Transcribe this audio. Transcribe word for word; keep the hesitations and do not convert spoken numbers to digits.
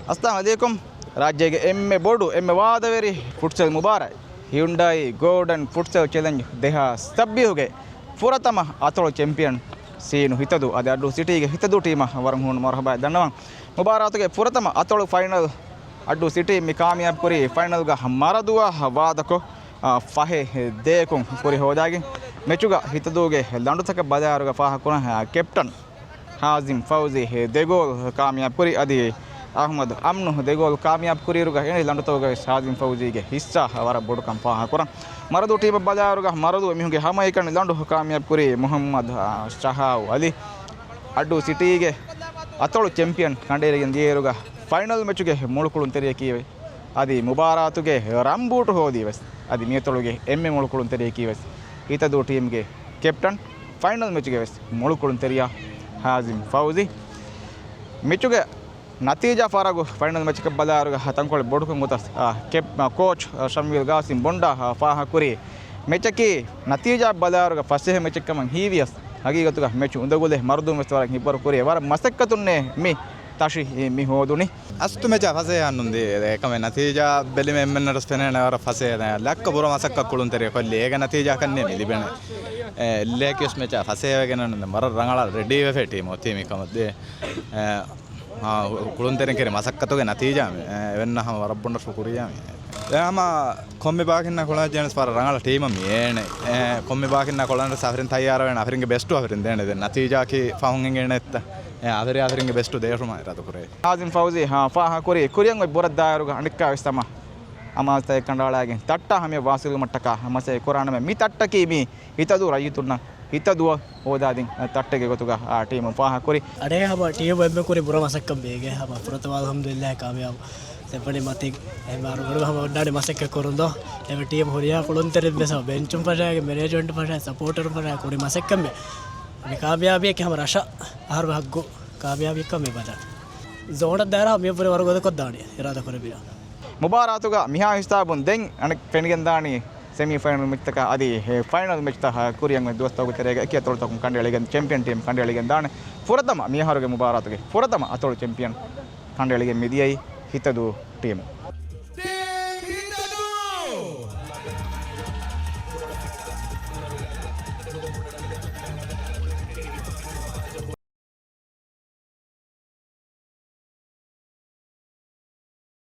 އައްސަލާމު ޢަލައިކުމް. ރާއްޖޭގެ އެންމެ ބޮޑު، އެންމެ ވާދަވެރި ފުޓްސަލް މުބާރާތް، ހިއުންޑައި ގޯލްޑަން ފުޓްސަލް ޗެލެންޖް ދެހާސް ސައްބީސްގެ ފުރަތަމަ އަތޮޅު ޗެމްޕިއަން ސީނު ހިތަދޫ އަދި އައްޑޫ ސިޓީގެ ހިތަދޫ ޓީމަށް ވަރަށް ހޫނު މަރުޙަބާ ދަންނަވަން. މުބާރާތުގެ ފުރަތަމަ އަތޮޅު ފައިނަލް އައްޑޫ ސިޓީ މި ކާމިޔާބު ކުރީ ފައިނަލްގަ މަރަދުއަށް ވާދަކޮށް، އާ، ފަހެއް ދޭކުން ކުރި ހޯދާގެން. މެޗުގަ ހިތަދޫގެ ލަނޑުތަކަށް ބަލާއިރުގަ ފާހަގަކުރަން، އާ، ކެޕްޓަން ހާޒިމް ފައުޒީ ދެ ގޯލް ކާމިޔާބު ކުރި. އަދި އަޙްމަދު އަމްނު ދެ ގޯލް ކާމިޔާބު ކުރިއިރުގަ އެންޑި ލަނޑުތަކުގަ ވެސް ހާޒިމް ފައުޒީގެ ހިއްސާ ވަރަށް ބޮޑުކަން ފާހަގަކުރަން. މަރަދޫ ޓީމަށް ބަލާއިރުގަ މަރަދޫ އެމީހުންގެ ހަމައެކަނި ލަނޑު ކާމިޔާބު ކުރީ މުޙައްމަދު، އާ، ޝަހާއު އަލީ. އައްޑޫ ސިޓީގެ އަތޮޅު ޗެމްޕިއަން ކަނޑައެޅިގެން ދިޔައިރުގަ ފައިނަލް މެޗުގެ މުޅުކުޅުންތެރިޔަކީ ވެ، އަދި މުބާރާތުގެ ރަންބޫޓު ހޯދީ ވެސް އަދި މިއަތޮޅުގެ އެންމެ މުޅުކުޅުންތެރިޔަކީ ވެސް ހިތަދޫ ޓީމްގެ ކެޕްޓަން، ފައިނަލް މެޗުގެ ވެސް މުޅުކުޅުންތެރިޔާ ހާޒިމް ފައުޒީ. މެޗުގެ ނަތީޖާ ފަރަގު ފައިނަލް މެޗަކަށް ބަލާއިރުގަ ތަންކޮޅެއް ބޮޑުކަން ގޮތަށް، އާ، ކެޕް-، އާ، ކޯޗް، އާ، ޝަމްވީލް ގާސިމް ބޮންޑާ، އާ، ފާހަގަކުރީ މެޗަކީ ނަތީޖާ ބަލާއިރުގަ ފަސޭހަ މެޗެއް ކަމަށް ހީވިޔަސް، ހަގީގަތުގަ މެޗު އުނދަގުލޭ މަރުދޫން ވެސް ވަރަށް ހިތްވަރު ކުރި ވަރަށް މަސައްކަތުންނޭ މި ތަށި މި ހޯދުނީ. އަސްތު މެޗާ ފަސޭހަ ނުންދީ އެކަމެއް ނަތީޖާ ބެލިމެ އެންމެންނަށް ފެނޭނެ ވަރަށް ފަސޭހަ ލައްކަ ބުރަ މަސައްކަތް ކުޅުންތެރިޔަކު ކޮށްލީ އޭގެ ނަތީޖާކަށް ނޭ މި ލިބެނެ. އެ، ލޭކިޔުސް މެޗާ ފަސޭހަވެގެން ވަރަށް ރަނގަޅަށް ރެޑީވެފަ ޓީމު އޮތީ މިކަމަށް ދޭ. އެ، އާ، ކުޅުންތެރިން ކެރި މަސައްކަތުގެ ނަތީޖާ މި. އެ، އެވެންނަ ހަމަ ވަރަށް ބޮޑަށް ޝުކުރިއްޔާ މި. އެ ހަމަ ކޮންމެ ބާކިންނާ ކޮޅަން ޖެނެސް ވަރަށް ރަނގަޅަށް ޓީމަށް މި އޭނެ. އެ، ކޮންމެ ބާކިންނާ ކޮޅަން ސަފަރިން ތައްޔާރަވެން އަފިރިންގެ ބެސްޓު އަފިރިން ދޭނެ ދެން ނަތީޖާކީ ފަހުން އެނގޭނެ އެއްތަ. އެ، އަފިރި އަފިރިންގެ ބެސްޓު ދޭށުމާ އިރާދަ ކުރޭ. ހާޒިމް ފައުޒީ، ހާ، ފާހަ ކުރި ކުރިއަށް އޮތް ބުރަށް ދާއިރުގަ އަނެއްކާ ވެސް ތަމާ އަމާޒުތައް ކަނޑައަޅާގެން ތައްޓާ ހަމަޔަށް ވާސިލުމަށްޓަކާ މަސައްކަތް ކުރާނަމޭ. މި ތައްޓަކީ މީ ހިތަދޫ ރައްޔިތުންނަށް ހިތަދޫއަށް ހޯދާދިން ތައްޓެއްގެ ގޮތުގަ، އާ، ޓީމު ފާހަ ކުރި. އަޑޭ ހަމަ ޓީމު އެންމެ ކުރި ބުރަ މަސައްކަތް ބޭގެ ހަމަ ފުރަތަމަ އަލްޙަމްދުލިއްލާހް ކާމިޔާބު ދެއްވަނީ މަތިން. އެ މާރު ގޮޑު ހަމަ ވަންނާނެ މަސައްކަތް ކުރުން ދޯ. އެމެ ޓީމު ހުރިހާ ކުޅުންތެރިން ވެސް ބެންޗުން ފަށާގެ މެނޭޖްމަންޓު ފަށާ ސަޕޯޓަރު ފަށާ ކުރި މަސައްކަތް މެ. މި ކާމިޔާބީއަކީ ހަމަ ރަށަށް އަހަރު ހައްގު ކާމިޔާބީއަކަށް މި ބަދަ. ޒޯނަށް ދާއިރާ މި އެއްވުރެ ވަރު ގޮދަކޮށްދާނީ އިރާދަ ކުރެއްވިޔާ. މުބާރާތުގަ މިހާ ހިސާބުން ދެން އަނެއް ފެނިގެންދާނީ ސެމީ ފައިނަލް މެޗްތަކާ އަދި ފައިނަލް މެޗްތައް ކުރިއަށް ދުވަސްތަކުގެ ތެރޭގަ އެކި އަތޮޅުތަކުން ކަނޑައެޅިގެން ޗެމްޕިއަން ޓީމް ކަނޑައެޅިގެން ދާނެ. ފުރަތަމަ މިއަހަރުގެ މުބާރާތުގެ ފުރަތަމަ އަތޮޅު ޗެމްޕިއަން ކަނޑައެޅިގެން މިދިޔައީ ހިތަދޫ ޓީމު.